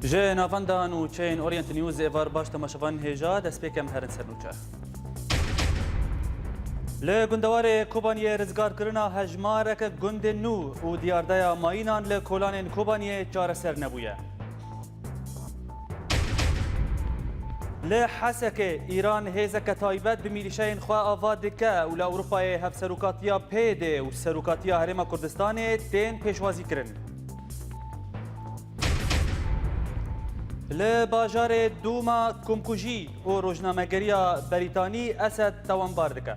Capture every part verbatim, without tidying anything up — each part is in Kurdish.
Ji navenda nûçeyên Orient News êvar baş temaşevan hêja destpêkem herin ser nûçe. Li gundewarê Kobaniyê rizgarkirina hejmarek gundên nû û diyardeya mayînan li kolanên Kobaniyê çareser nebûye. Li Hesekê Îran hêzeke taybet bi mîlîşeyên xwe ava dike û li Ewropayê hevserokatiya P Y D û Serokatiya Herêma Kurdistanê tên pêşwazîkirin. Li bajarê Dûma komkujî û rojnamegeriya Berîtanî Esed tawanbar dike.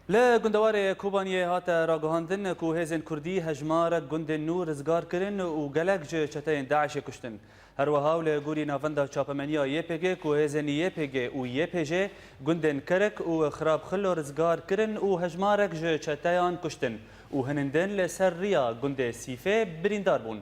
Li gundewarê Kobaniyê hate ragihandin ku hêzên Kurdî hejmarek gundên nû rizgar kirin û gelek ji çeteyên DAIŞê kuştin. Her wiha û li gorî navenda çapemeniya Y P G ku hêzên Y P G û Y P J gundên Kerik û Xirabxilo rizgar kirin û hejmarek ji çeteyan kuştin û hinindin li ser riya gundê Sîfê birîndar bûn.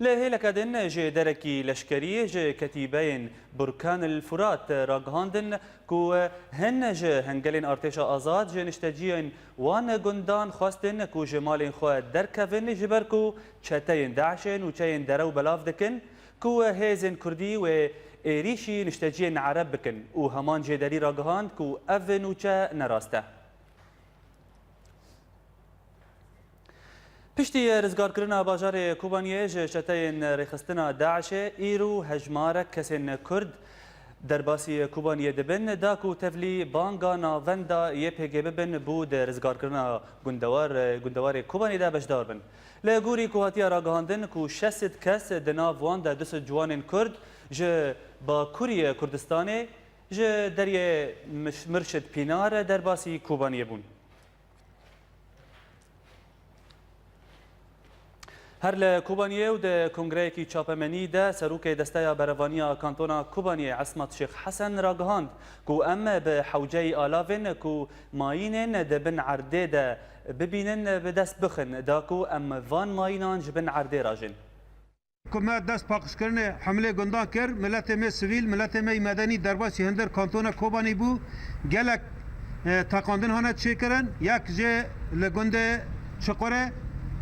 Li hêleke din ji derekî leşkerî ji ketîbeyên Burkan el Furat ragihandin ku hin ji hengelên Artêşa Azad ji nişteciyên wan gundan xwestin ku ji malên xwe derkevin, ji ber ku çeteyên DAIŞê nûçeyên derew belav dikin ku hêzên Kurdî wê êrîşî nişteciyên Ereb bikin û heman jêderî ragihand ku ev nûçe ne rast e. Piştî rizgarkirina bajarê Kobaniyê ji çeteyên rêxistina DAIŞê, îro hejmarek kesên Kurd derbasî Kobaniyê dibin, da ku tevlî banga navenda Y P G bibin, bo di rizgarkirina gundewar, gundewarê Kobaniyê de beşdar bin. Li gorî ku hatiye ragihandin ku şeş sed kes, di nav wan de du sed ciwanên Kurd ji Bakurî Kurdistanê, ji deriyê Miş-, Mirşid Pînar derbasî Kobaniyê bûn. Her li Kobaniyê û di kongreyekî çapemenî de serokê Desteya Berevaniya Kantona Kobaniyê Esmat Şêx Hesen ragihand ku em bi hewceyî alavên ku mayînên di bin erdê de bibînin bi dest bixin, da ku em van mayînan ji bin erdê rajên. Ku me dest paqijkirinê hemlê gundan kir, miletê me sivîl, miletê me yî medenî derbasî hundir kantona Kobanî bû. Gelek, e, teqandin hane çêkirin. Yek jê li gundê Çiqurê,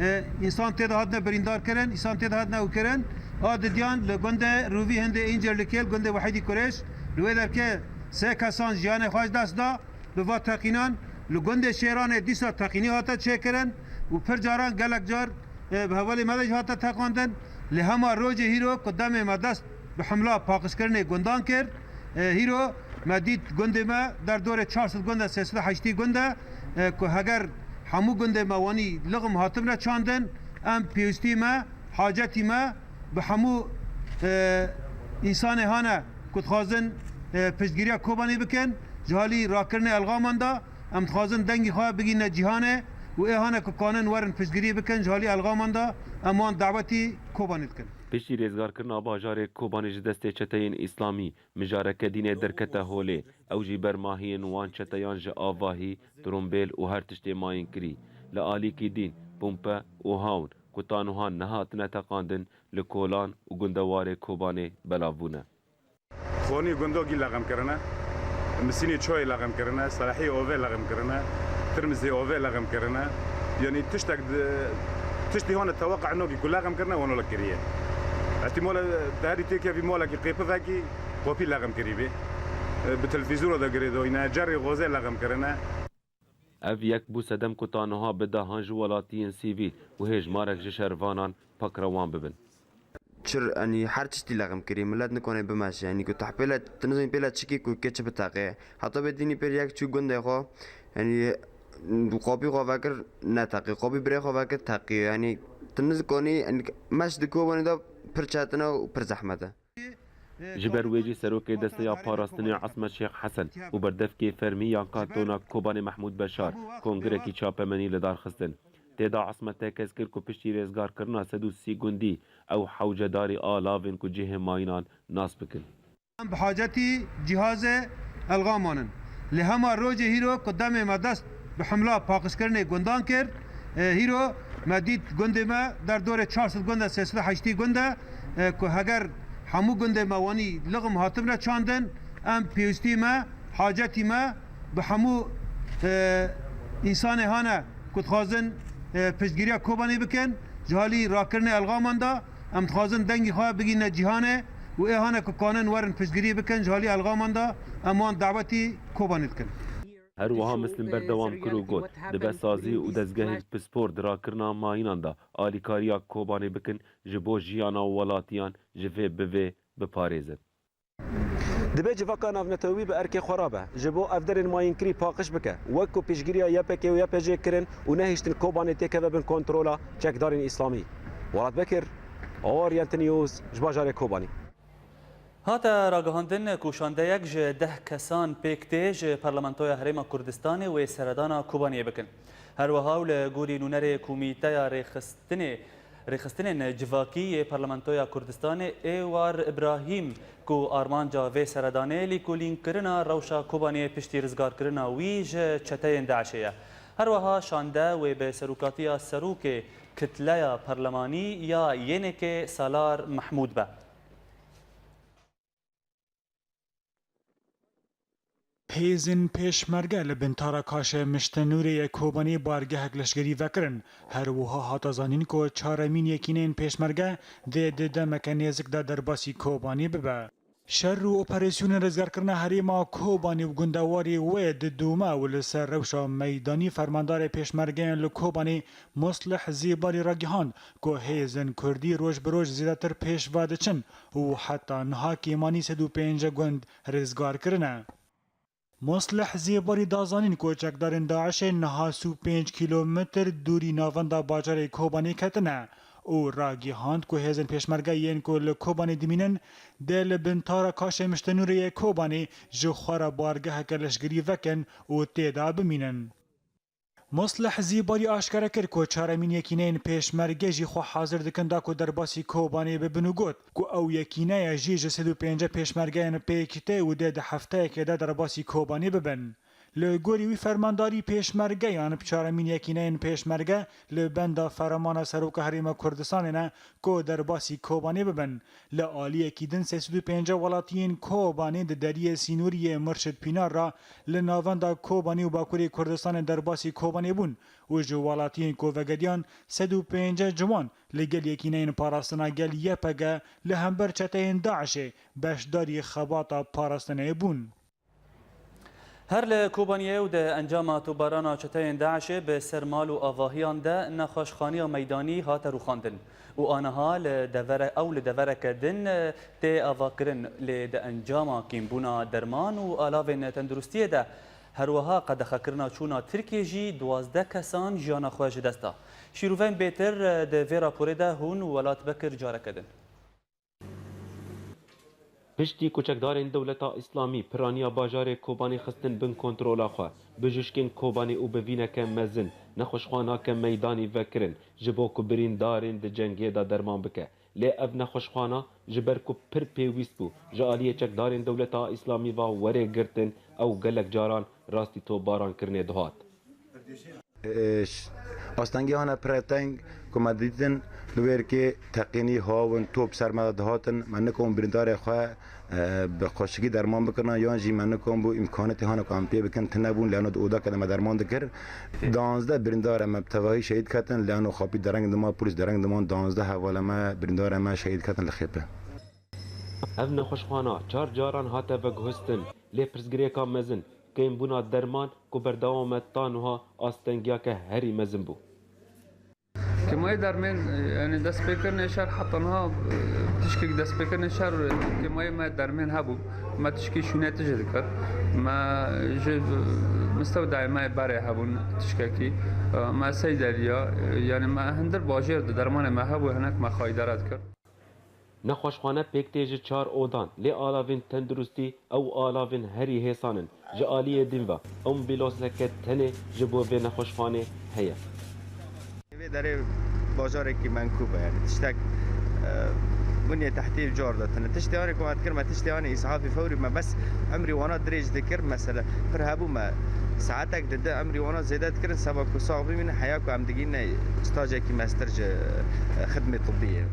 e, însan tê de hatine birîndar kirin, însan tê de hatine û kirin. A didiyan li gundê Rûvî hindê Încerlikê, li gundê Wehîdî Kurêş, li wê derkê sê kesan jiyanê xwe ji dest da. Bi va teqînan li gundê Şêranê dîsa teqînî hate çêkirin û pir caran gelek car, e, bi hevalê me de jî hate teqandin. Lê hema rojê hîro ku demê me dest bi himla paqijkirinê gundan kir, e, hîro me dît gundê me derdorê çar sed gund e, sê sed û heştî gund e, e, ku heger hemû gundê me wanî lixim hatibine çandin, em pêwîstî me, hacetî me bi hemû, e, însanê hane ku dixwazin, e, piştgiriya Kobanî bikin, ji halî rakirinê elxaman de. Em dixwazin dengî xwe bigîne cîhanê û ê hane ku kanin werin piştgirî bikin ji halî elxaman de, em wan dawetî Kobanî dikin. Piştî rêzgarkirina bajarê Kobanî ji destê çeteyên Îslamî, mijareke dînê derkete holê. Ew jî bermahiyên wan çeteyan ji avahî, trombêl û her tiştê mayîn kirî. Li alîkî dîn, pompe û hawn ku ta niha nehatine teqandin, li kolan û gundewarê Kobanê belav bûne. Konî gundogî lexim kirine, Misînî çoyê lexim kirine, Selahî ovê lexim kirine, Tirmizê ovê lexim kirine. Yanî tiştek di, tiştî hone teweqe nokî ku lexim kirine, wano li kiriye. Ehtimole te herî têkevî molekî qêpivekî qopî lexim kirî bî. Bi televîzyona de girêdoyne, cerrî xozê lexim kirine. Ev yek bû sedem ku ta niha bi dehan ji welatiyên sivîl û hêjmarek ji şervanan pakre wan bibin. Çir, yanî her tiştî lexim kirî, milet nikane bimeşe, yanî ku te pêle, tu nizanî pêle çikî ku kê çi biteqe. Heta bê dînî pêr yek çû gundê xwe, yanî qopî xwe vekir neteqî, qopî birê xwe vekir teqî, yanî tu nizikonî, yanî meş di Kobanî de pir çetin e û pir zehmet e. Ji ber wê jî serokê Desteya Parastinê Esmet Şêx Hesen û berdevkê fermî ya Kantona Kobanê Mehmûd Beşar kongrekî çapemenî li dar xistin. Tê de Esmet tekez kir ku piştî rêzgarkirina sed û sî gundî ew hewcedarî alavên ku cihê mayînan nas bikin. Em bi hacetî cîhazê elxaman in. Lê hema rojê hîro ku demê me dest bi himla paqijkirinê gundan kir, e, hîro me dît gundê me derdorê çar sed gund e, sê sed û heştî gund e, e, ku heger hemû gundê me wanî lixim hatibine çandin, em pêwîstî me, hacetî me bi hemû, e, Însanê hane ku dixwazin, e, piştgiriya Kobanê bikin, ji halî rakirinê elxaman de, em dixwazin dengî xwe bigîne cîhanê û ê hane ku kanin werin piştgiriyê bikin, ji halî elxaman de em wan dawetî Kobanê dikin. Her wiha Mislim berdewam kir û got, dibe sazî û dezgehên pispor di rakirina mayînan de alîkariya Kobanê bikin, ji bo jiyana welatiyan ji vê bivê biparêzin. Dibe civaka navnetewî bi erkê xwe re be, ji bo ev derên mayînkirî paqij bike, wek ku piştgiriya Y P G û Y P G kirin û nehiştin Kobanê têkeve bin kontrola çekdarên Îslamî. Welat Bekir, Orientin News, ji bajarê Kobanî. Hate ragihandin ku şandeyek ji deh kesan pêk tê ji Parlamentoya Herêma Kurdistanê wê seredana Kobaniyê bikin. Her wiha û li gorî nûnerê Komîteya Rêxistinê, Rêxistinên Civakî yê Parlamentoya Kurdistanê Êwar Îbrahîm ku armanca vê seredanê lîkolînkirina rewşa Kobaniyê piştî rizgarkirina wî ji çeteyên DAIŞê ye. Her wiha şande wê bi serokatiya serokê Kitleya Parlemanî ya Y N K'ê Salar Mehmûd be. Hêzên pêşmerge li bin Tara Kaşê Miştenûrê yê Kobanî bargehek leşkerî vekirin. Her wiha hate zanîn ku çaremîn yekîneyên pêşmerge dê di demeke nêzik de derbasî Kobanî bibe. Şer û operasyonên rizgarkirina herêma Kobanî û gundewarê wê didome û li ser rewşa meydanî fermandarê pêşmergeyan li Kobanî Muslih Zîbarî ragihand ku hêzên Kurdî roj bi roj zêdetir pêş ve diçin û heta niha kêmanî sed û pêncî gund rizgar kirine. Muslih Zêbarî da zanîn ku çekdarên DAIŞê niha sî û pênc kîlometr dûrî navenda bajarê Kobanê ketine û ragihand ku hêzên pêşmerge yên ku li Kobanê dimînin, dê li bin Tara Kaşê Miştenûrê yê Kobanê ji xwe re bargeheke leşkerî vekin û tê de bimînin. Muslih Zîbarî aşkere kir ku çaremîn yekîneyên pêşmerge jî xwe hazir dikin da ku derbasî Kobanê bibin û got ku ew yekîneya jî ji sed û pêncî pêşmergeyên pêk tê û dê di hefteyekê de derbasî Kobanê bibin. Li gorî wî fermandarî pêşmergeyan bi çaremîn yekîneyên pêşmerge li benda fermana Seroka Herêma Kurdistanê ne ku derbasî Kobanê bibin. Li aliyekî din sê sed û pêncî welatiyên Kobanê di deriyê sînorî yê Mirşid Pînar re li navenda Kobanê û Bakurê Kurdistanê derbasî Kobanê bûn û ji welatiyên ku vegeriyan sed û pêncî ciwan li gel yekîneyên parastina gel Y P G li hember çeteyên DAIŞê beşdarî xebata parastinê bûn. Her li Kobaniyê û di encama topbarana çeteyên DAIŞê bi ser mal û avahiyan de nexweşxaneya meydanî hate rûxandin û aniha li devere-, ew li devereke din tê avakirin, lê di encama kêmbûna derman û alavên tenduristiyê de, her wiha qedexekirina çûna Tirkiyê jî duwazdeh kesan jiyana xwe ji dest da. Şîroveyên bêtir di vê raporê de hûn û Welat Bekir careke din. Piştî ku çekdarên Dewleta Îslamî piraniya bajarê Kobanê xistin bin kontrola xwe, bijûşkên Kobanê û bi vîneke mezin nexweşxwanake meydanî vekirin ji bo ku birîndarên di cengê de derman bike. Lê ev nexweşxwana ji ber ku pir pêwîst bû, ji aliyê çekdarên Dewleta Îslamî ve were girtin, ew gelek caran rastî topbarankirinê dihat. Ş-, astengî hane pire teng ku me dîtin li wê rikê teqînî hawin top ser me de dihatin. Me nikon birîndarê xwe, e, bi xweşikî derman bikirina, yan jî me nikon bû îmkanetê hane ku em pê bikin tune bûn, lê hano di odake de me derman dikir. Danzdeh birîndarê me bi tevahî şehîd ketin, lê hano xapî dereng diman, polîs dereng diman, danzdeh hevalê me, birîndarê me şehîd ketin li Xêpê. Ev nexweşxwana çar caran hate veguhestin, lê pirsgirêka mezin, kêmbûna derman ku berdewam e ta niha astengiyeke herî mezin bû. Kêmayê dermên, e, yanî destpêkirinê şer heta niha, e, tişkek destpêkirinê şer, e, kêmayê me dermên hebû. Me tişkî şûnê tijî dikir. Me ji, e, mistewdayê me berê hebûn tişkekî. E, me sey deriya, e, yanî me hindir bajêr di dermanê me hebû, hinek me xayîdara dikir. Nexweşxane pêk tê ji çar odan, lê alavên tenduristî ew alavên herî hêsan in. Ji aliyê din ve, ambulanseke tenê ji bo vê nexweşxanê heye. Vê derê bajarekî menkûb e, yani tiştek, e, bûnê tehtê car de tune. Tiştê anê ku me dikir, me tiştê anê îsafî fewrî me bes emrî wana dirêj dikir. Mesela pir hebû me saetek dide emrî wana zêde dikirin, seba ku sax bimînin, heya ku em digîne stajekî mestir ji, e, xidmê tibbiyê.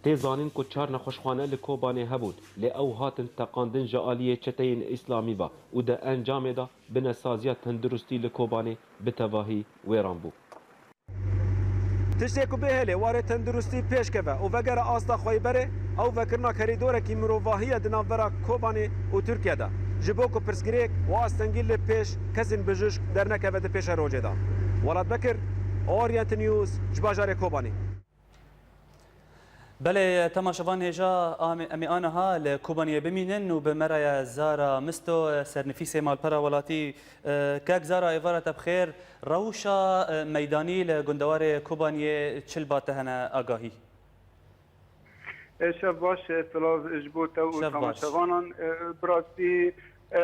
Tê zanîn ku çar nexweşxane li Kobanê hebûn, lê ew hatin teqandin ji aliyê çeteyên Îslamî ve û di encamê de binesaziya tenduristî li Kobanê bi tevahî wêran bû. Tiştê ku bê hêlê warê tenduristî pêş keve û vegere asta xweyî berê, ew vekirina kerîdorekî mirovahiye di navbera Kobanê û Tirkiye de. Ji bo ku pirsgirêk û astengî li pêş kesên bijûşk dernekeve di pêşerojê de. Welat Bekir, Orient News, ji bajarê Kobanê. Belê, temaşevan hêja, em ê aniha li Kobaniyê bimînin û bi me re ye Zara Misto, sernivîsê malpera welatî. Kek Zara, êvara te bi xêr. Rewşa meydanî li gundewarê Kobaniyê çi li ba te hene agahî? E, şev baş, e, silav ji bo te û Şev baş. temaşevanan. E, bi rastî, e,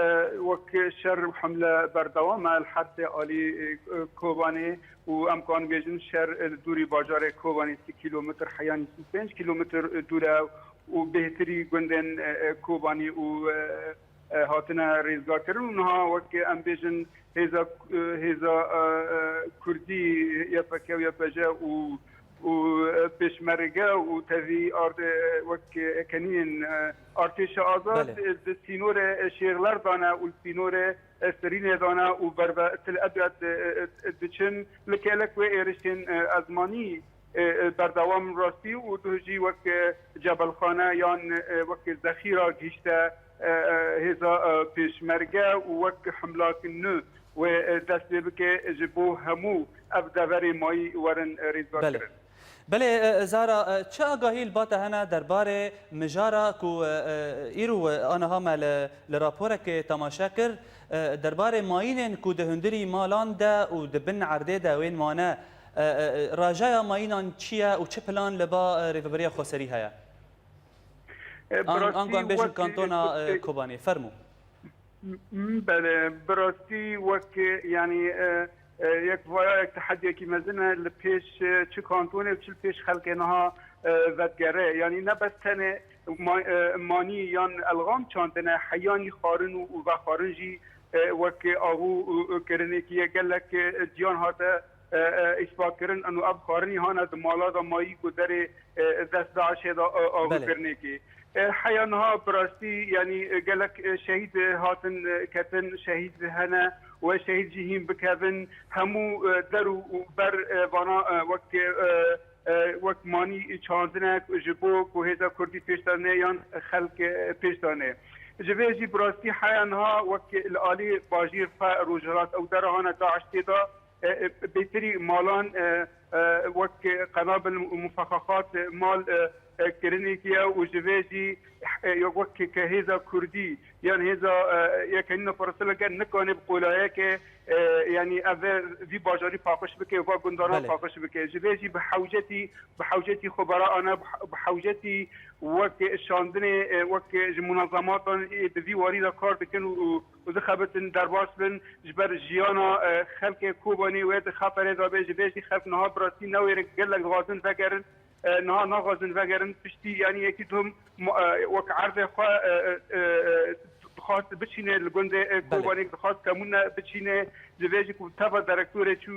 wek şer û hemle berdewam e li her sê alî, e, Kobanê û em kan bêjin şer, e, li dûrî bajarê Kobanê sî kîlometr heyanî sî û pênc kîlometr dûr e û bêhtirî gundên, e, e, Kobanî û, e, e, hatine rêzgarkirin û niha wek em bêjin hêza, e, hêza, e, e, Kurdî Y P G û Y P G û û, e, pêşmerge û tevî ard, e, wek, e, keniyên, e, artêşa azad, Belê. e, di sînorê, e, Şêrler de ne û li sînorê, e, Sirînê de ne û berve Til Ebyad, e, e, e, diçin. Li gelek wê êrişên, e, ezmanî, e, e, berdewam rastî û duh jî wek, e, cebelxane yan, e, wek zexîra gihîşte, e, e, hêza, e, pêşmerge û wek himlak nû wê, e, dest pê bike ji bo hemû ev deverê mayî werin, e, rêzgar Belê. kirin. Belê, e, Zara, e, çi agahî li ba te hene derbarê mijara ku, e, e, îro, e, aniha me li, li raporekê temaşe kir, e, derbarê mayînên ku di hundirî malan de û di bin erdê de wên mane, e, e, e, rajaya mayînan çi ye û çi plan li ba, e, Rêveberiya Xweserî heye? E, bi An, rastî ango em bêjin wek, kantona, e, e, Kobanê. Fermû. M-, m-, belê, bi rastî wek, e, yanî, e, e, yek vaya yek tehediyekî mezin e li pêş, e, çi kantonê û çi li pêş xelkê niha, e, vedigere. Yanî ne bes tenê ma-, e, manî yan elxam çandine, heyanî xwarin û, û vexwarin jî, e, wek ago û, û kirinekî ye gelek, e, ciyan hate, e, e, îspat kirin. Eno ev xwarinî hane di mala de mayî ku derê, e, dest DAIŞê de, e, Belê. agokirinekê. E, heya niha bi rastî, yanî, e, gelek, e, şehîd, e, hatin, e, ketin, şehîd hene û şehîd jî hîn bikevin. Hemû, e, der û, û ber, e, vana, e, wek, e, e, wek manî çandine ji bo ku hêza Kurdî pêş de ne yan xelk, e, pêş de ne. Ji vê jî bi rastî heya niha wek li alî bajêr xwe rojhilat ew dera hane DAIŞ tê de, e, e, bêtirî malan, e, e, wek qenabil û mufexexat, e, mal, e, e, kirinekî ye û ji vê jî, e, wek ke hêza Kurdî yan hêza, e, yekenîna parastil ge nikane bi qolayeke, e, yanî ev vî bajarî paqij bike, va gundaran Belê. paqij bike. Ji vê jî bi hewcetî, bi hewcetî xwe bera ane, bi he-, bi hewcetî wek şandinê, e, wek ji munezematan ê di vî warî de kar dikin û, û dixebitin derbas bin ji ber jiyana, e, xelkê Kobanê wê di xeterê de be. Ji vê jî xelk niha bi rastî newêrin, gelek dixwazin vegerin, e, niha naxwazin vegerin. Piştî, yanî, yekî duhum ma-, e, wek erdê xwe, e, e, e, dixwast biçîne li gundê, e, Belê. Kobanê, dixwast kemûne biçîne. Ji vê jî ku teva direktorê çû,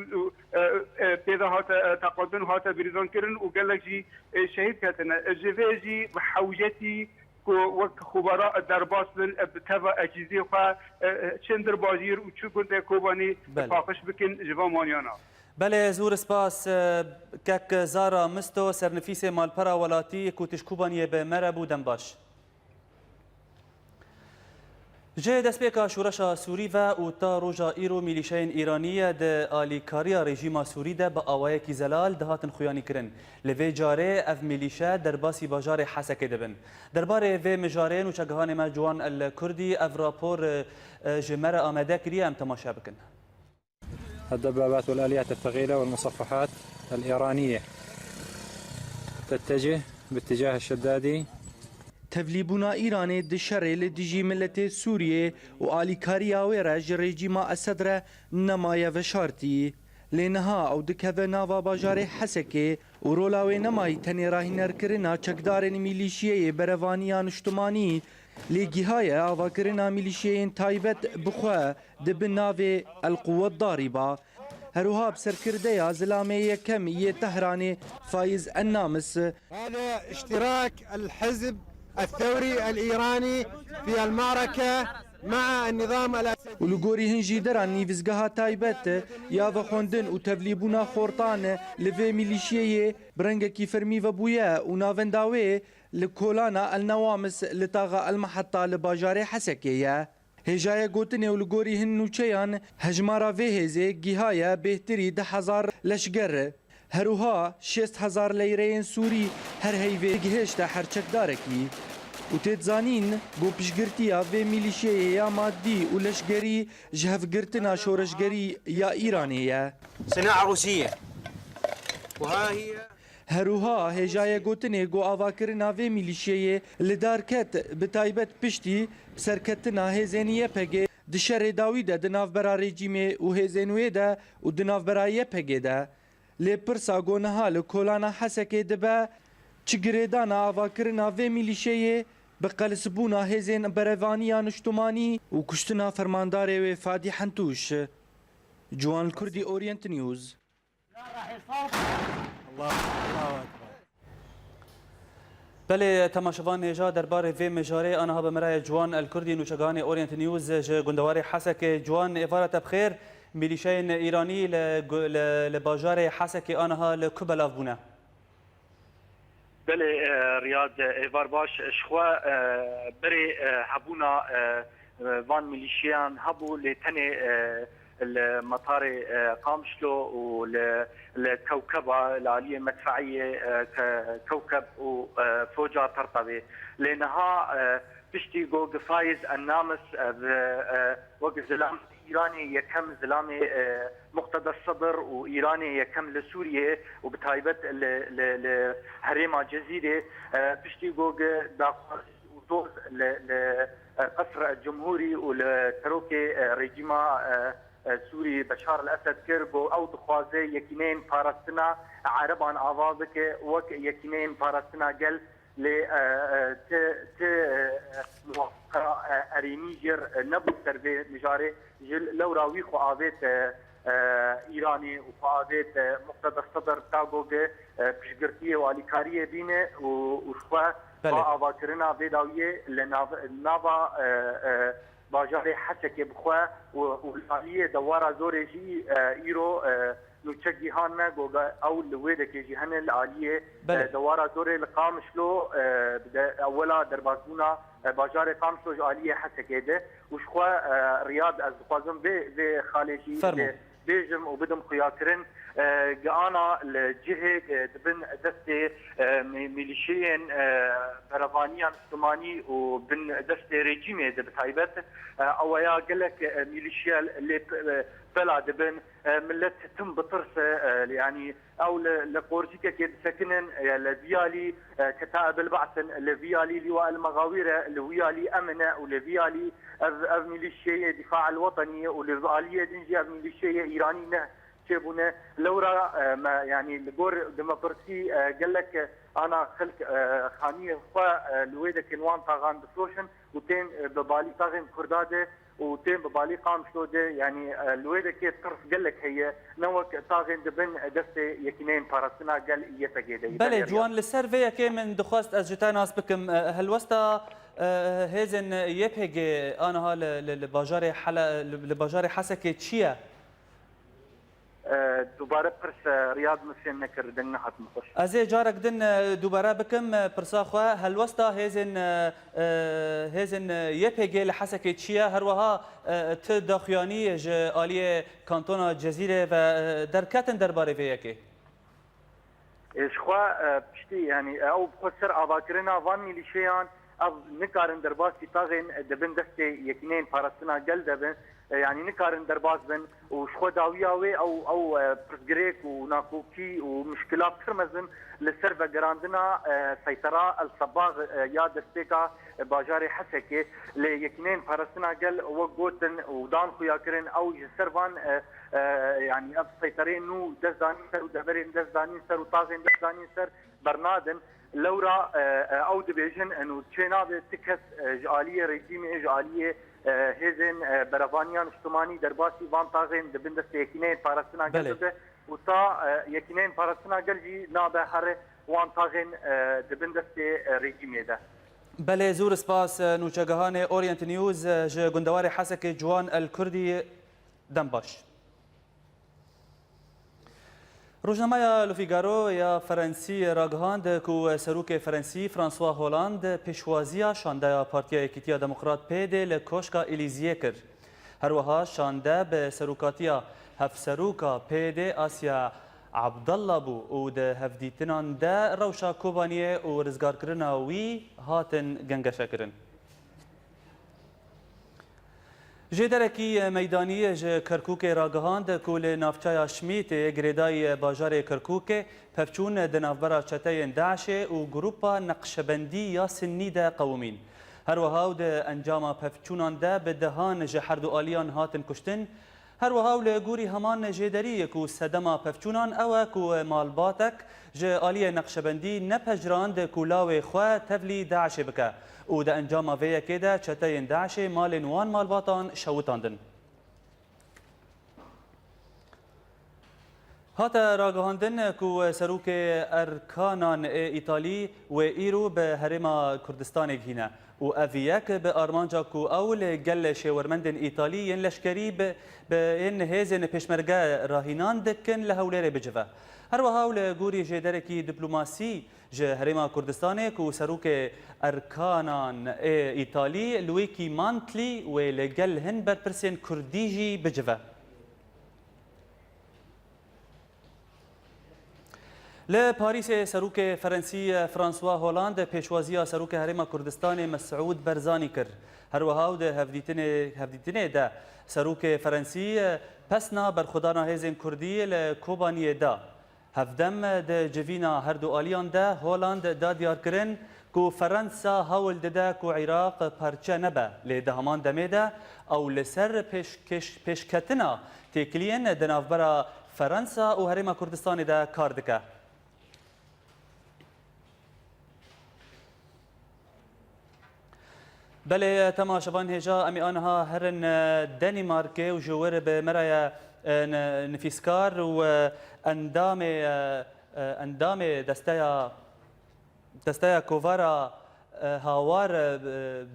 e, e, pê de hate, e, teqandin û hate birîzan kirin û gelek jî, e, şehîd ketine. E, ji vê jî bi hewcetî ku wek xwebera derbas bin, e, bi teva ecîzê xwe, e, e, çendir bajêr û çi gundê Kobanî Belê. paqij bikin ji van maniyana. Belê, zûr spas, e, kek Zara Misto, sernivîsê Malpera Welatî, ku tij Kobaniyê bi me re bû, dem baş. Ji destpêka şoreşa Sûrî ve û ta roja îro mîlîşeyên Îranî ye di alîkariya rejîma Sûrî de bi awayekî zelal dihatin xuyanîkirin. Li vê carê ev mîlîşe derbasî bajarê Hesekê dibin. Derbarê vê mijarê nûçegihanê me Ciwan El Kurdî ev rapor, e, ji me re amade kiriye, em temaşe bikin. الدبابات والآليات الثقيلة والمصفحات الإيرانية تتجه باتجاه الشدادي. Tevlîbûna Îranê di şerê li dijî miletê Sûriyê û alîkariya wê re ji rejîma Esed re nemaye veşartî. Lê niha ew dikeve nava bajarê Hesekê û rola wê nemayî tenê rahînerkirina çekdarên mîlîşiyeyê Berevaniya Niştimanî, lê gihaye avakirina mîlîşiyeyên taybet bi xwe di bin navê El Quwet Darîba. Her wiha bi serkirdeya zilamê yekem yê Tehranê Faiz Ennamis. هذا اشتراك الحزب الثوري الإيراني في المعركة مع النظام الأسدي. Û li gorî hin jî deran nîvizgeha taybet ya vexwendin û tevlîbûna xortan li vê milîşiyeyê bi rengekî fermî vebûye û navenda wê li kolana El Newamis li taxa El Meheta li bajarê Hesekê ye. Hêjayê gotinê û li gorî hin nûçeyan hejmara vê hêzê gihaye bêhtirî deh hezar leşger. Her wiha şêst hezar leyreyên Sûrî her heyvê gihêşte her çekdarekî. Û tê dizanîn ku piştgirtiya vê milîşiyeyê ya madî û leşgerî ji hevgirtina şoreşgerî ya Îranê ye. صناعة روسية. وها هي. Her wiha hêjayê gotinê ku avakirina vê milîşiyeyê li dar ket, bi taybet piştî serketina hêzên Y P G di şerê dawî de di navbera rejîmê û hêzên wê de û di navbera Y P G de. Lê pirsa ku niha li kolana Hesekê dibe, çi girêdana avakirina vê milîşeyê bi qelisbûna hêzên berevaniya niştimanî û kuştina fermandarê wê Fadî Hentûş? Ciwan Kurdî, Orient News. Belê, temaşevan hêja derbarê vê mijarê aniha bi me re ye Ciwan El Kurdî, nûçeganê Orient News ji gundewarê Hesekê. Ciwan, êvara te bi xêr. Milîşeyên Îranî li gu-, li, li bajarê Hesekê aniha li ku belav bûne? Belê, e, Riyad, e, êvar baş. Ji xwe, e, berê, e, hebûna, e, e, van milîşiyan hebû, lê tenê, e, li metarê, e, Qamişlo û li, li Kewkeba, li aliyê medfeiyê, e, Ke-, Kewkeb û, e, Foca Tertebê. Lê niha, e, piştî ku Faiz Ennamis, e, bi, e, wek zilam Îranê yekem zilamê, e, Muqtedes Sedr û Îranê yekem li Sûriyê û bi taybet li, li, li herêma Cezîrê, e, piştî ku daxwaz û doz li, li, e, Qesr el Cumhurî û li serokê, e, rejîma, e, e, Sûrî Beşar el Esed kir, ku ew dixwaze yekîneyên parastina Ereban ava bike wek yekîneyên parastina gel. Lê, e, e, ti, ti, e, muwafaqa, e, erênî jê re nebû ser vê mijarê. Ji lewra wî xwe avêt, e, e, Îranê û xwe avêt, e, Muqtedes Sedr ta ku, e, piştgirtiyê û alîkariyê bîne û, û ji xwe Belê. va avakirina vê dawiyê li nav-, nava, e, e, bajarê Hesekê bi xwe û, û li aliyê dewara Zorê jî, e, îro, e, nûçe gihan me, goga ew li wê dekê jî hene li aliyê, Belê. e, dewara Zorê li Qamişlo, e, bi de ewela derbasbûna, e, bajarê Qamişlo ji aliyê Hesekê de û ji xwe, e, Riyad, ez dixwazim vê, vê xalê jî Fermo. bê-, bêjim û bidim xuyakirin. E, giana li cihê, e, di bin destê, e, mî-, mîlîşeyên, e, berevaniya niştimanî û bin destê rejîmê de bi taybet, e, ew ya gelek, e, mîlîşiya lê, e, bela dibin. E, millet tim bitirse, e, yanî ew li, li qorzîkekê disekinin, e, li vî alî, e, Ketaib el Ba'sin, li vî alî Lîwa el Mexawîr e, li wî alî Emin e û li vî alî ev, ev mîlîşeyê Dîfa el Wetenî ye û li aliyê din jî ev mîlîşeyê Îranî ne çêbûne. Lewra, e, me, yanî li gor di me pirsî, e, gelek, e, ana xelk, e, xaniyên xwe, e, li wê dekin wan taxan difroşin û tên, e, bi balî taxên Kurda de û tên bi balî Qamişlo de, yanî, e, li wê dekê tirs gelek heye, ne wek taxên di bin destê Yekîneyên Parastina Gel Y P G de ye. Belê, Belê, Ciwan, li ser vê yekê min dixwest ez ji te nas bikim, e, helwesta, e, hêzên Y P G aniha li, li, li bajarê Hela-, li, li bajarê Hesekê çi ye? E, dubare pirs, e, Riyad, min fêm nekir, deng nehat min xweş. Ez ê carek din, e, dubare bikim, e, pirsa xwe. Helwesta hêzên, e, e, hêzên, e, Y P G li Hesekê çi ye? Her wiha, e, ti daxuyanî ji aliyê kantona Cezîrê ve, e, derketin derbarê vê yekê? Ê, ji xwe, e, piştî, yanî, e, ew bi xwe ser avakirina van mîlîşeyan, ev nikarin derbasî taxên di bin destê Yekîneyên Parastina Gel de bin, e, yanî nikarin derbas bin û ji xwe dawiya wê ew, ew, e, pirsgirêk û nakokî û muşkila pir mezin li ser vegerandina, e, seytera El Sebag, e, ya destpêka, e, bajarê Hesekê. Lê Yekîneyên Parastina Gel wek gotin û dan xuyakirin, ew ji ser van, e, e, yanî ev seytereyên nû dest danîn ser û deverên dest danîn ser û taxên dest danîn ser bernadin. Lewra, e, e, ew dibêjin, eno çê nabe ti kes, e, ji aliyê rejîmê, ji aliyê, e, hêzên, e, berevaniya niştimanî derbasî van taxên di bin destê Yekîneyên Parastina Gel Belê. bibe û ta, e, Yekîneyên Parastina Gel jî nabe here wan taxên, e, di bin destê, e, rejîmê de. Belê, zûr spas, e, nûçegihanê Orient News, e, ji gundewarê Hesekê Ciwan El Kurdî, dem baş. Rojnameya Le Figaro ya Ferensî ragihand ku serokê Ferensî François Hollande pêşwaziya şandeya Partiya Yekîtiya Demokrat P D li Koşka Elîziyê kir. Her wiha şande bi serokatiya hevseroka P D Asya Abdallah bû û di hevdîtinan de rewşa Kobaniyê û rizgarkirina wî hatin gengeşekirin. Jêderekî meydanî ji Kerkûkê ragihand ku li navçeya Şmîtê girêdayî bajarê Kerkûkê pevçûn di navbera çeteyên DAIŞê û grûpa Neqşebendî ya Sinnî de qewimîn. Her wiha û di encama pevçûnan de bi dehan ji herdu aliyan hatin kuştin. Her wiha û li gorî heman jêderî ku sedema pevçûnan ew e ku malbatek ji aliyê Neqşebendî nepejirand ku lawê xwe tevlî DAIŞê bike û di encama vê yekê de çeteyên DAIŞê malên wan malbatan şewitandin. Hate ragihandin ku serokê Erkanan ê Îtalî wê îro bi Herêma Kurdistanê gihîne û ev yek bi armanca ku ew li gel şêwermendên Îtalî yên leşkerî bi, bi yên hêzên pêşmerge rahînan dikin li Hewlêrê bicive. Her wiha û li gorî jêderekî diplomasî ji Herêma Kurdistanê ku serokê Erkanan ê Îtalî Luigi Mantlî wê li gel hin berpirsên Kurdî jî bicive. Li Parîsê serokê Ferensî François Hollande pêşwaziya serokê Herêma Kurdistanê Mesûd Barzanî kir. Her wiha û di hevdîtinê, hevdîtinê de serokê Ferensî pesna berxwedana hêzên Kurdî li Kobaniyê da. Hevdem di civîna herdu aliyan de Hollande da diyarkirin, ku Ferensa hewl dide ku Iraq parçe nebe, lê di heman demê de ew li ser pêşkeş-, pêşketina têkiliyên di navbera Ferensa û Herêma Kurdistanê de kar dike. Belê, temaşevan hêja, em ê aniha herin, e, Denîmarkê û ji wir bi me re ye, e, n-, nivîskar û, e, endamê, e, e, endamê desteya Desteya Kovara, e, Hawar, e,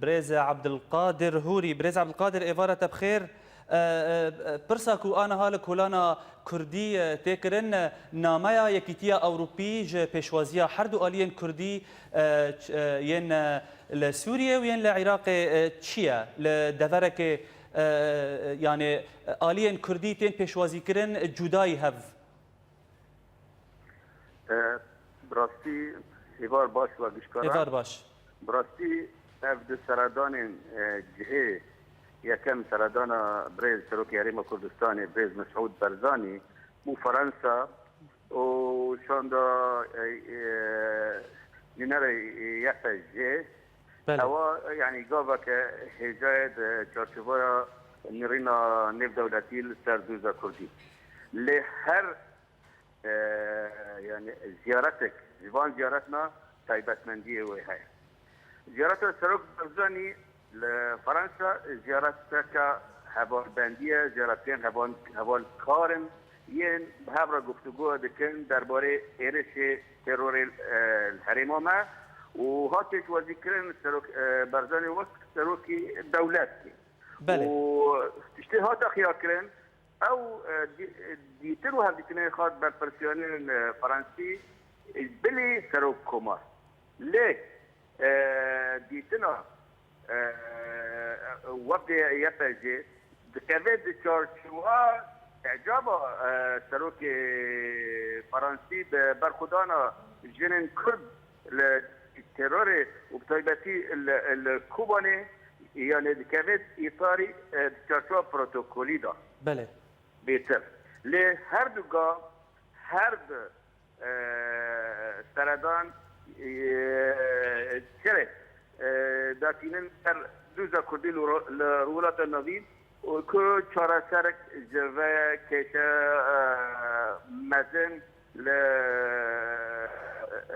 Birêz Abdulkadir Hûrî. Birêz Abdulkadir, êvara te bi xêr. E, e, e, pirsa ku aniha li kolana Kurdî, e, tê kirin, e, nameya Yekîtiya Ewropî ji pêşwaziya her du aliyên Kurdî, e, ç-, e, yên, e, li Sûriyê û yên li Iraqê, e, çi ye? Li deverekê, e, e, yanî, e, aliyên Kurdî tên pêşwazîkirin, e, cudayî hev. E, bi rastî hêvar baş we gişkaran. Hêvar baş. Bi rastî ev du seredanên, e, cihê yekem seredana birêz Serokê Herêma Kurdistanê, birêz Mesûd Barzanî û Ferensa û şanda, e, e, nûnerê Y P G. Belê. Ewa, yanî gaveke hêja ye di çarçoveya nirîna nêvdewletî li ser doza Kurdî. Lê her e, yanî ziyaretek, ji van ziyaretna taybetmendiyê wê heye. Ziyareta Serok Barzanî li Fransa ziyareteke hevalbendî ye, ziyaretên heval-, hevalkar in, yên bi hev re guftûgo dikin derbarê êrişê terorê, e, li herêma me û hat pêşwazîkirin Serok, e, Barzanî wek serokî dewletê. Belê. Û tiştê hate xiyakirin, Ew, e, dî-, e, dîtin û hevdîtinên xwe berpirsiyarên, e, Fransî, e, bilî serok komar. Lê, e, dîtina, e, e, wefdê Y P G dikeve di çarçowa ecaba, e, serokê Fransî bi berxwedana jinên Kurd li terorê û bi taybetî li, li Kobanê, yanê dikeve îtarî, e, di çarçowa protokolî de. Belê. Bêtir. Lê her du gav, her du, e, seredan, e, çirê, e, datînin ser doza Kurdî li ro-, li Rojhilata Navîn û ku çareserek ji vê kêşe, e, mezin li,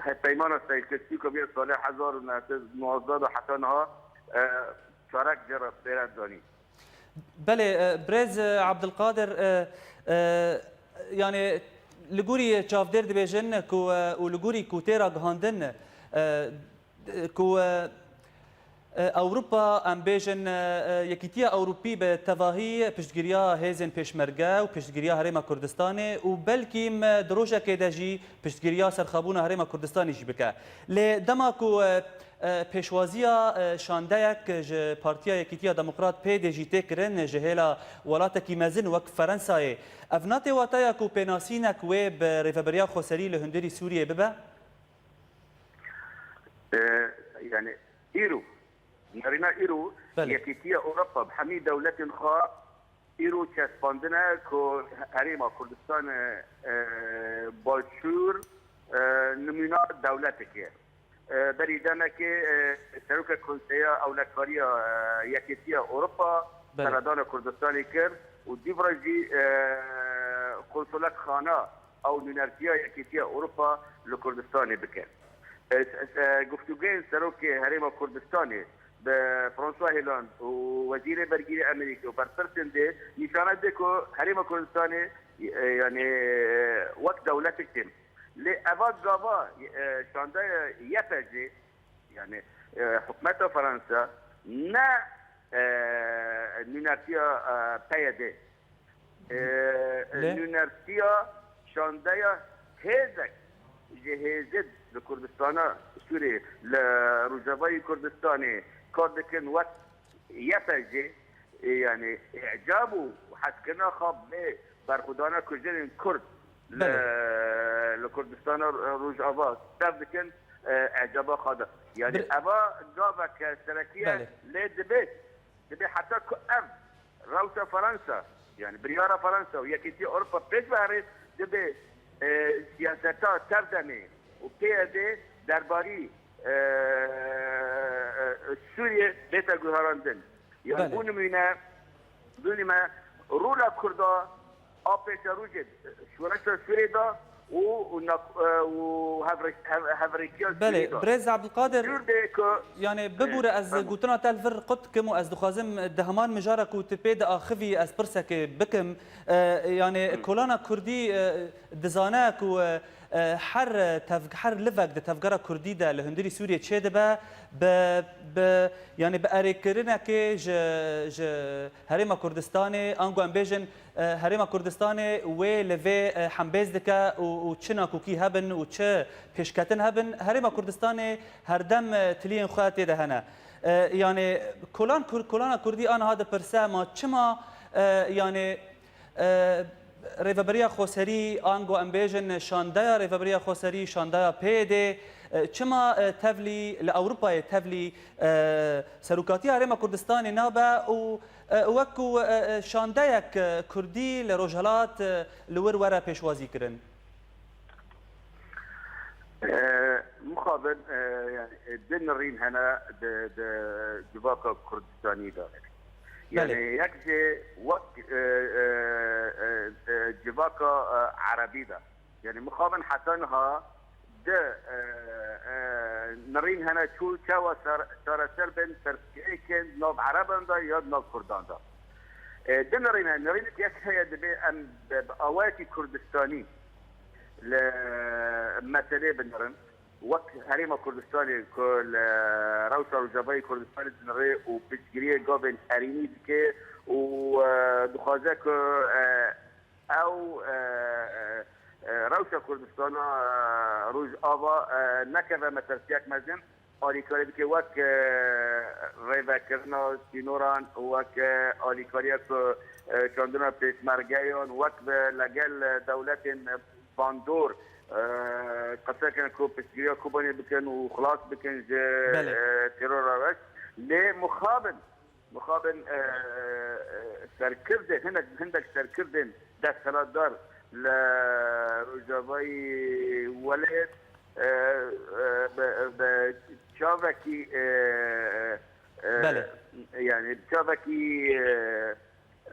e, Peymana Serkirtî ku bî salê hezar û neh sed û nozdeh de heta niha, e, Tarek jê re pê re danî. Belê, e, birêz, e, Abdulkadir, e, e, yani li gorî çavdêr dibêjin ku, e, û li gorî ku tê ragihandin, e, ku, e, e, Ewropa, em bêjin, e, e, Yekîtiya Ewropî bi tevahî piştgiriya hêzên pêşmerge û piştgiriya Herêma Kurdistanê û belkî me di rojekê de jî piştgiriya serxabûna Herêma Kurdistanê jî bike. Lê dema ku, e, e, pêşwaziya, e, şandeyek ji Partiya Yekîtiya Demokrat, P D, jî tê kirin ji hêla welatekî mezin wek Ferensayê, ev nate wataya ku pênasînek wê bi Rêveberiya Xweserî li hundirî Sûriyê bibe? E, yani îro, nerîna îro Belê. Yekîtiya Ewropa bi hemî dewletên xwe îro çespandine ku Herêma Kurdistanê, e, Başûr, e, nimûna dewletekê ye. E, berî demekê, e, Seroka Konseya Ewlekariya, e, Yekîtiya Ewropa Belê. Seredana Kurdistanê kir û dîvra jî, e, konsolekxana ew nûnertiya Yekîtiya Ewropa li Kurdistanê bike. E, e, guftûguyên Serokê Herêma Kurdistanê bi François Hollande û Wezîrê Bergîrê Amerîkê û berpirsên dê nîşane dide ku Herêma Kurdistanê, e, yani, e, wek dewletek tê. Lê eva gava, e, şandeya Y P G, yani, e, hikûmeta Fransa, ne, e, nûnertiya, e, P Y D. E, Lê? Nûnertiya şandeya hêzek ji hêzên li Kurdistana Sûriyê, li Rojavayê Kurdistanê kar dikin wek Y P G, e, yani, îcab û hezkirina xwe bi berxwedana kujerên Kurd li, Belê. Li Kurdistana Rojava ser dikin, e, îcaba xwe de. Yani, Bir- eva gaveke serekî ye, Belê. Lê dibe, dibe heta ku ev rewşa Fransa, yani biryara Fransa û Yekîtiya Ewropa pêş ve herê, dibe, e, siyaseta tevdemê û P Y D derbarî, e, e, Sûriyê bête guherandin. Yani Belê. Bu nimûne, bu nimûne rola Kurda a pêşerojê şoreşa Sûriyê de û, û nak-, e, û hevre-, hev-, hevrêkiya Belê, Sûriyê de. Birêz Abdulkadir, Sûr de ku yani bibûre ez Tamam. Gotina te li vir qut dikim û ez dixwazim di heman mijara ku tu pê diaxivî ez pirsekê bikim. E, yani Hı. Kolana Kurdî, e, dizane ku, e, e, her tev-, her livek di tevgera Kurdî de li hundirî Sûriyê çêdibe, bi, bi, yani bi erêkirinekê ji, ji Herêma Kurdistanê, ango em bêjin, e, Herêma Kurdistanê wê li vê, e, hembêz dike û, û çi nakokî hebin û çi pêşketin hebin, Herêma Kurdistanê herdem, e, tiliyên xwe tê de hene. E, yani kolan Kur-, kolana Kurdî aniha dipirse, ma çima, e, yani, e, Rêveberiya Xweserî, ango em bêjin şandeya Rêveberiya Xweserî, şandeya P Y D, e, çima, e, tevlî li Ewropayê tevlî, e, serokatiya Herêma Kurdistanê nabe û, e, wek ku, e, e, şandeyek, e, Kurdî li Rojhilat, e, li wir were pêşwazî kirin? E, mixabin, e, yani, e, du nirîn hene di, di civaka Kurdistanî de. Yani, Belê. Yek jê wek, e, e, e, e, civaka, e, Erebî de. Yani, mixabin heta niha di, e, e, nirîn hene çû çawa çar-, çareser bin pirsgirêkên nav Ereban de ya nav Kurdan de. E, du nirîn hene. Nirînek yek heye, dibê em bi, bi awayekî Kurdistanî li meselê binirin. Wek Herêma Kurdistanê ku li rewşa Rojavayê Kurdistanê dinirê û piştgiriyê gavên erênî dike û, e, dixwaze ku, e, ew, e, e, e, rewşa Kurdistana, e, Rojava, e, nekeve metirsiyek mezin, alîkarî bike wek, e, rêvekirina sînoran, wek, e, alîkariya ku, e, çandina pêşmergeyan, wek bi legel, e, dewletên bandor, e, qise kirin ku piştgiriya Kobanê bikin û xilas bikin ji, Belê. E, terora reş. Lê mixabin, mixabin, e, e, serkirdên, hinek, hindek serkirdên desthilatdar li Rojavayê welêt, e, e, bi, bi çavekî, e, e, Belê. Yani çavekî, e,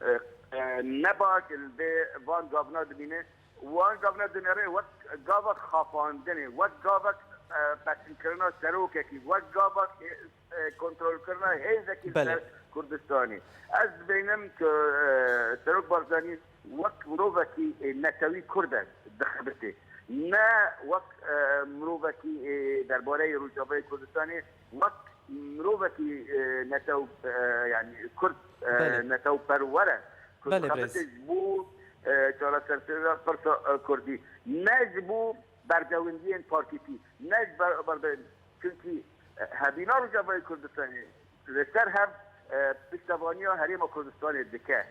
e, e, nebaş li vê van gavna dimîne. Wan gavna dinêre wek gavek xapandinê, wek gavek e, peşinkirina serokekî wek gavak, e, e, kontrolkirina hêzekî li Belê. ser Kurdistanê. Ez dibînim ku, e, Serok Barzanî wek mirovekî, e, netewî Kurd e dixebitê. Ne wek, e, mirovekî, e, derbareyê Rojavayê Kurdistanê, wek mirovekî, e, netew, e, yani Kurd, e, Belê. netewperwer e. Ku Belê, dixebitê birêz. ji bo, e, çareserkirina pirsa, e, Kurdî. Ne ji bo berdewindiyên partîtî, ne ji ber, ber, ber, çunkî, e, hebîna Rojavayê Kurdistanê li ser hev, e, piştevaniya Herêma Kurdistanê dike.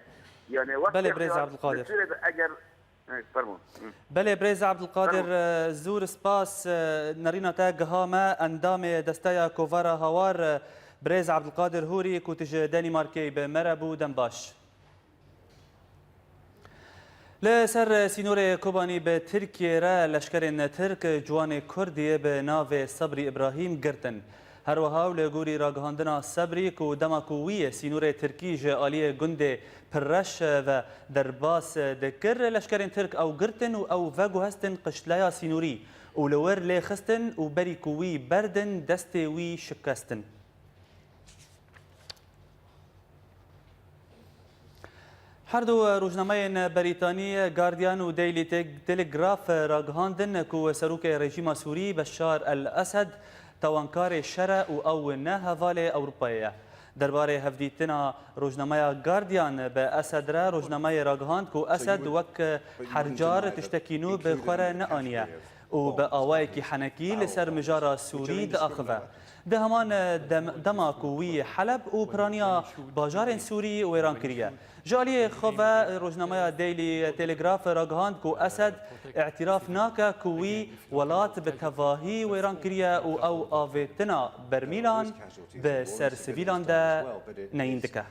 Yani wek Belê, birêz Şexya Abdulkadir. li Sûriyê de eger, e, fermo. Hı. Belê, birêz Abdulkadir, Fermo. e, zûr spas, e, nerîna te giha me, endamê Desteya Kovara Hawar, e, birêz Abdulkadir Hûrî, ku tu ji Denîmarkê bi me re bû, dem baş. Li ser sînorê Kobanî bi Tirkiyê re leşkerên Tirk ciwanê Kurdî bi navê Sebrî Îbrahîm girtin. Her wiha û li gorî ragihandina Sebrî ku dema ku wî sînorê Tirkî ji aliyê gundê Pirreş ve derbas dikir, leşkerên Tirk ew girtin û ew veguhestin qiştleya sînorî û li wir lê xistin û berî ku wî berdin destê wî şikestin. Her du rojnameyên Berîtanî Guardian û Daily Te-, Telegraph ragihandin ku serokê rejîma Sûrî Beşar el-Esed tawankarê şer e û ew ne hevalê Ewropayê ye. Derbarê hevdîtina rojnameya Guardian bi Esed re, rojnameyê ragihand ku Esed wek her car tiştekî nû bi xwe re neaniye û bi awayekî henekî li ser mijara Sûrî diaxive. Di heman dem-, dema ku wî Heleb û piraniya bajarên Sûrî wêran kiriye. Ji aliyê xwe ve rojnameya Daily Telegraph ragihand ku Esed îtiraf nake ku wî welat bi tevahî wêran kiriye û ew avêtina bermîlan bi ser sivîlan de neyîn dike.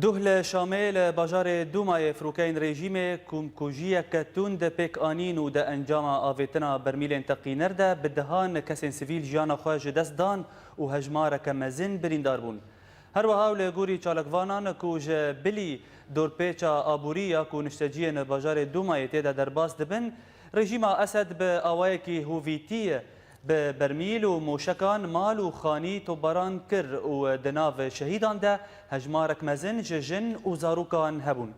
Duh li Şamê li bajarê Dûmayê firokeyên rejîmê komkujiyeke tund pêk anîn û di encama avêtina bermîlên teqîner de bi dehan kesên sivîl jiyana xwe ji dest dan û hejmareke mezin birîndar bûn. Her wiha û li gorî çalakvanan ku ji bilî dorpêça aborî ya ku nişteciyên bajarê Dûmayê tê de derbas dibin, rejîma Esed bi awayekî hovîtî bi bermîl û moşekan mal û xanî topbaran kir û di nav şehîdan de hejmarek mezin ji jin û zarokan hebûn.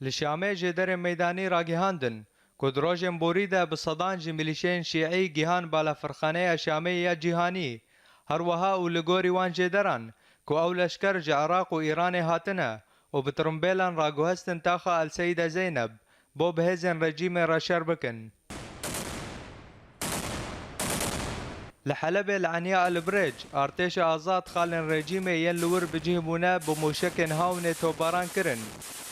Li Şamê jêderên meydanî ragihandin ku di rojên borî de bi sedan ji milîşeyên şîî gihan balafirxaneya Şamê ya cîhanî. Her wiha û li gorî wan jêderan ku ew leşker ji Iraq û Îranê hatine û bi tirimbêlan raguhestin taxa El Seyda Zeyneb, bo bi hêzên rejîmê re şer bikin. Li Helebê li Eniya El Birêc, artêşa azad xalên rejîmê yên li wir bi cih bûne bi mûşekên hawnê topbaran kirin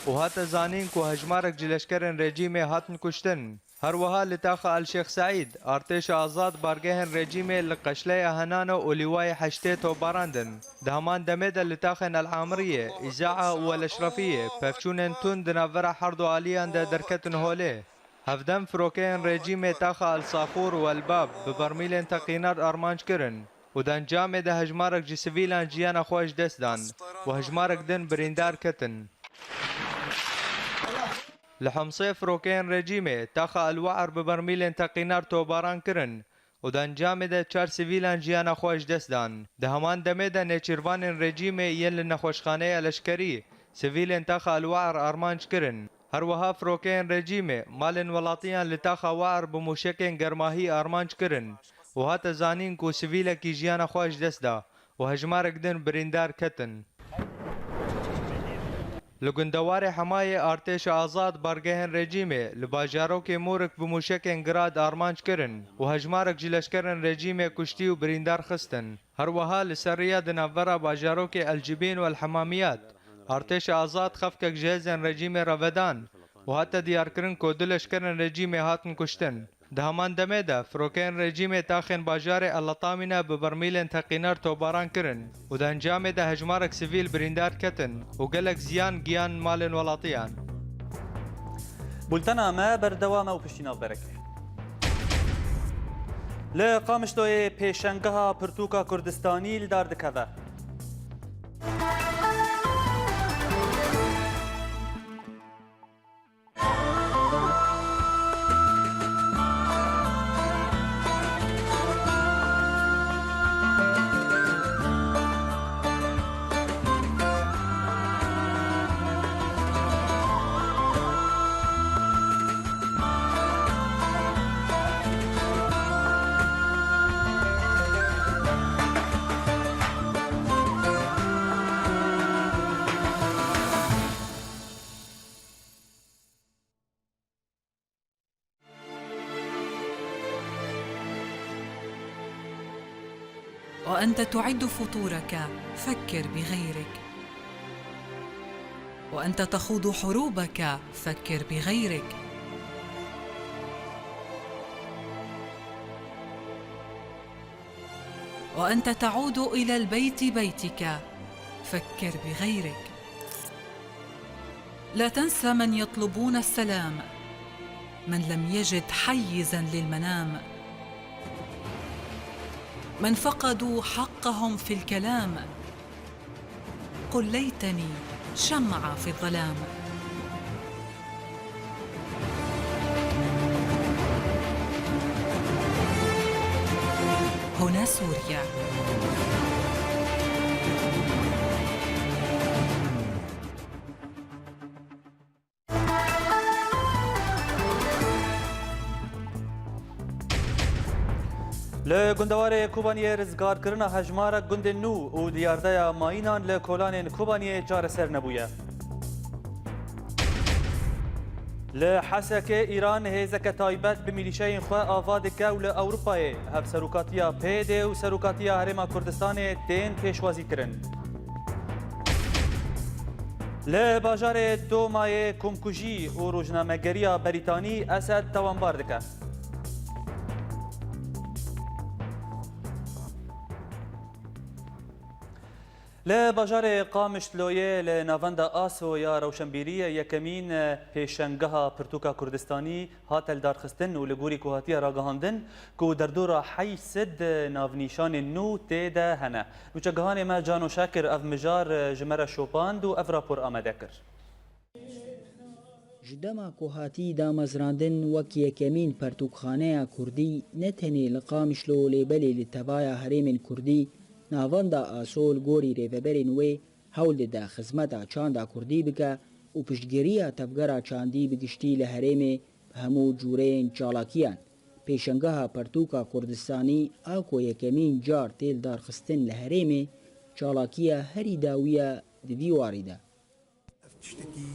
û hate zanîn ku hejmarek ji leşkerên rejîmê hatin kuştin. Her wiha li taxa El Şêx Seîd, artêşa azad bargehên rejîmê li Qeşleya Henano û Lîwayê Heştê topbarandin. Di heman demê de li taxên El Amiriyê, Îzaa û El Eşrefiyê pevçûnên tund di navbera her du aliyan de derketin holê. Hevdem firokeyên rejîmê taxa El Saxûr û El Bab bi bermîlên teqînar armanc kirin û di encamê de hejmarek ji sivîlan jiyana xwe ji dest dan û hejmarek din birîndar ketin. Li Homsê firokeyên rejîmê taxa El Waer bi bermîlên teqînar topbaran kirin û di encamê de çar sivîlan jiyana xwe ji dest dan. Di heman demê de nêçîrvanên rejîmê yên li nexweşxaneya leşkerî sivîlên taxa El Waer armanc kirin. Her wiha firokeyên rejîmê malên welatiyan li taxa Waer bi mûşekên germahî armanc kirin û hate zanîn ku sivîlekî jiyana xwe ji dest da û hejmarek din birîndar ketin. Li gundewarê Hemayê artêşa azad bargehên rejîmê li bajarokê Mûrik bi mûşekên Grad armanc kirin û hejmarek ji leşkerên rejîmê kuştî û birîndar xistin. Her wiha li ser riya di navbera bajarokê El Cibîn û El Hemamiyat, artêşa azad xefkek ji hêzên rejîmê re vedan û hate diyarkirin ku du leşkerên rejîmê hatin kuştin. Di heman demê de, firokeyên rejîmê taxên bajarê El Latamîne bi bermîlên teqînar topbaran kirin û di encamê de hejmarek sivîl birîndar ketin û gelek ziyan giyan malên welatiyan. Bultena me berdewam e û piştî navberek. Li Qamişloyê pêşengeha pirtûka Kurdistanî li dar dikeve. وأنت تعد فطورك، فكر بغيرك. وأنت تخوض حروبك، فكر بغيرك. وأنت تعود إلى البيت بيتك، فكر بغيرك. لا تنسى من يطلبون السلام، من لم يجد حيزا للمنام، من فقدوا حقهم في الكلام. قل ليتني شمعة في الظلام. هنا سوريا. Li gundewarê Kobaniyê rizgarkirina hejmarek gundên nû û diyardeya mayînan li kolanên Kobaniyê çareser nebûye. Li Hesekê Îran hêzeke taybet bi mîlîşeyên xwe ava dike û li Ewropayê hevserokatiya P Y D û Serokatiya Herêma Kurdistanê tên pêşwazîkirin. Li bajarê Domayê komkujî û rojnamegeriya Berîtanî Esed tawanbar dike. Li bajarê Qamişloyê li navenda Aso ya Rewşenbîriyê yekemîn pêşengeha pirtûka Kurdistanî hate lidarxistin û li gorî ku hatiye ragihandin ku derdora heşt sed navnîşanên nû tê de hene. Nûçegihanê me Cano Şakir ev mijar ji me re şopand û ev rapor amade kir. Ji dema ku hatî damezrandin wek yekemîn pertûkxaneya kurdî ne tenê li Qamişlo lê belê li tevaya herêmên kurdî, navenda Aso li gorî rêveberên wê hewl dide xizmeta çanda kurdî bike û piştgiriya tevgera çandî bi giştî li herêmê bi hemû cûreyên çalakiyan. Pêşengeha pertûka Kurdistanî a ku yekemîn car tê lidarxistin li herêmê, çalakiya herî dawî ye di vî warî de. Ev tiştekî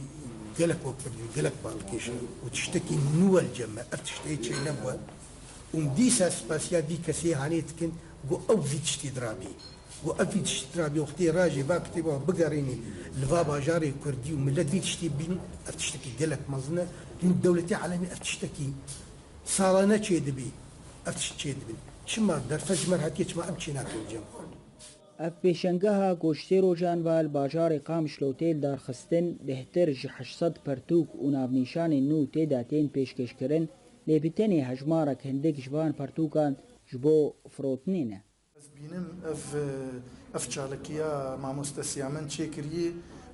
gelek wekpirî û gelek balkêş e û tiştekî nû e li cem me. Ev tiştê çê nebûye û em dîsa spasiya vî kesê hanê dikin ku ew vî tiştî dirabî. Ku ev vî tiştî dirabî wextê rajê va kitêba bigerînî li va bajarê kurdî û milet vî tiştî bîn, ev tiştekî gelek mezin e. Dûn dewletê alemî ev tiştekî salane çêdibî. Ev tişt çêdibin. Çima derfet ji me re hatiye, çima em çênakin cem xwe? Ev pêşengeha ku ji sê rojan ve li bajarê Qamişlo tê lidarxistin, bêhtir ji heşt sed pertûk û navnîşanên nû tê de tên pêşkêşkirin, lê bi tenê hejmarek hindik ji van pertûkan ji bo firotinê ne. Ez bînim ev, ev çalakiya mamostesiya min çêkiriyê,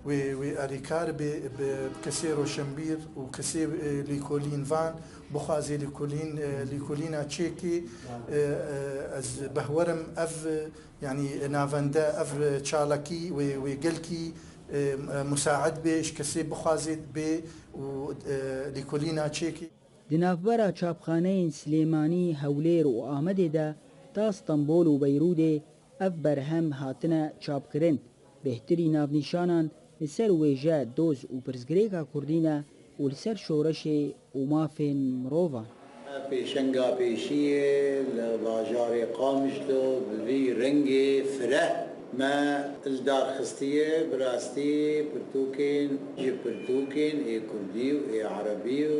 wê, wê alîkar bê bi kesê roşenbîr û kesê, e, lêkolîn van, bixwazê lêkolîn, e, lêkolîna çêkê, e, e, ez behwerim ev, e, yanî navende, ev çalakî wê, wê gelkî, e, e, musaid bê, ji kesê bixwazê bê û, e, lêkolîna çêkê. Di navbera çapxaneyên Silêmanî, Hewlêr û Amedê de ta Stenbol û Beyrûdê ev berhem hatine çapkirin. Bêhtirî navnîşanan li ser wêje, doz û pirsgirêka kurdî ne û li ser şoreşê û mafên mirovan. Pêşenga pêşiyê li bajarê Qamişlo bi vî rengê fireh me li dar xistiye. Bi rastî pirtûkên, ji pirtûkên ê kurdî û ê erebî û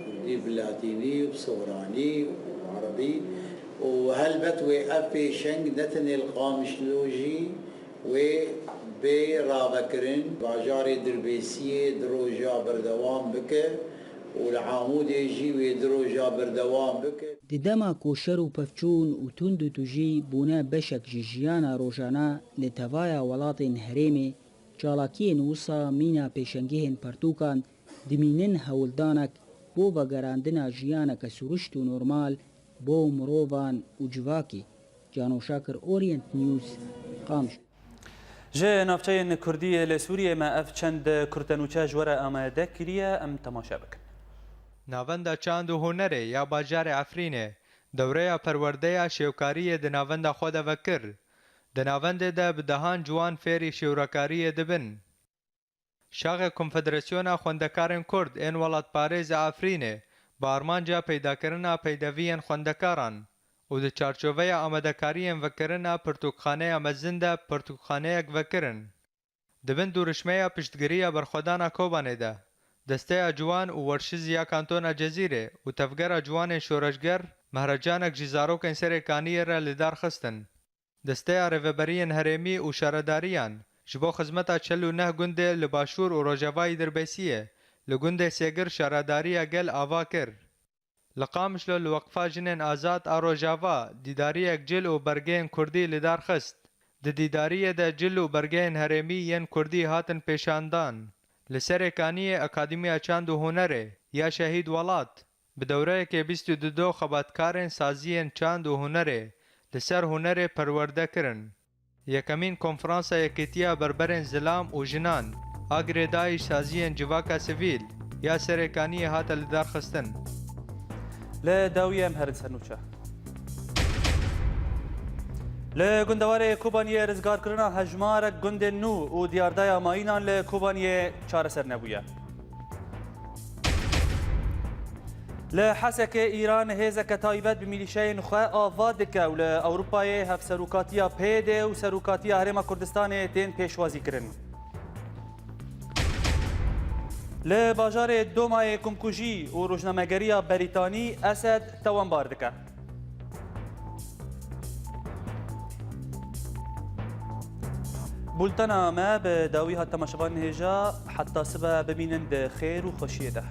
kurdî bi latînî û bi soranî û erebî û helbet wê ev pêşeng ne tenê li Qamişlo jî wê bê ravekirin, bajarê Dirbêsiyê di roja berdewam bike û li Amûdê jî wê di roja berdewam bike. Di dema ku şer û pevçûn û tund û tujî bûne beşek ji jiyana rojane li tevaya welatên herêmê, çalakiyên wisa mîna pêşengehên pertûkan dimînin hewldanek bo vegerandina jiyaneke siruşt û normal bo mirovan û civakê. Cano Şakir, Orient News, Qamişlo. Ji navçeyên Kurdî li Sûriyê me ev çend kurtenûçe ji we re amade kiriye, em temaşe bikin. Navenda Çand û Hunerê ya bajarê Efrînê dewreya perwerdeya şêwkariyê di navenda xwe de vekir. Di navendê de bi dehan ciwan fêrî şêwrekariyê dibin. Şaxê Konfederasyona Xwendekarên Kurd ên Welatparêz a Efrînê bi armanca peydakirina peydeviyên xwendekaran û di çarçoveya amadekariyên vekirin a pirtûkxaneya mezin de pirtûkxaneyek vekirin. Di bin dûrişmeya piştgiriya berxwedana Kobanê de, Desteya Ciwan û Werşiz ya Kantona Cezîrê û Tevgera Ciwanên Şoreşger mehrecanek ji zarokên Serê Kaniyê re li dar xistin. Desteya Rêveberiyên Herêmî û Şaredariyan ji bo xizmeta çil û neh gundê li Başûr û Rojavayî Dirbêsiyê li gundê Sêgir şaredariya gel ava kir. Li Qamişlo li Weqfa Jinên Azad a Rojava dîdariyek cil û bergeyên kurdî li dar xist. Di dîdariyê de cil û bergeyên herêmî yên kurdî hatin pêşandan. Li Serê Kaniyê Akademiya Çand û Hunerê ya Şehîd Welat bi dewreyekê bîst û du xebatkarên saziyên çand û hunerê li ser hunerê perwerde kirin. Yekemîn Konferansa Yekîtiya Berberên Zilam û Jinan a girêdayî saziyên civaka sivîl ya Serê Kaniyê hate lidarxistin. Li dawiyê em herin ser nûçe. Li gundewarê Kobaniyê rizgarkirina hejmarek gundên nû û diyardaya mayînan li Kobaniyê çareser nebûye. Li Hesekê Îran hêzeke taybet bi mîlîşeyên xwe ava dike û li Ewropayê hevserokatiya P Y D û serokatiya Herêma Kurdistanê tên pêşwazîkirin. Li bajarê Domayê komkujî û rojnamegeriya Berîtanî Esed tewanbar dike. Bultena me bi dawî hat temaşevanên hêja, heta sibe bimînin di xêr û xweşiyê de.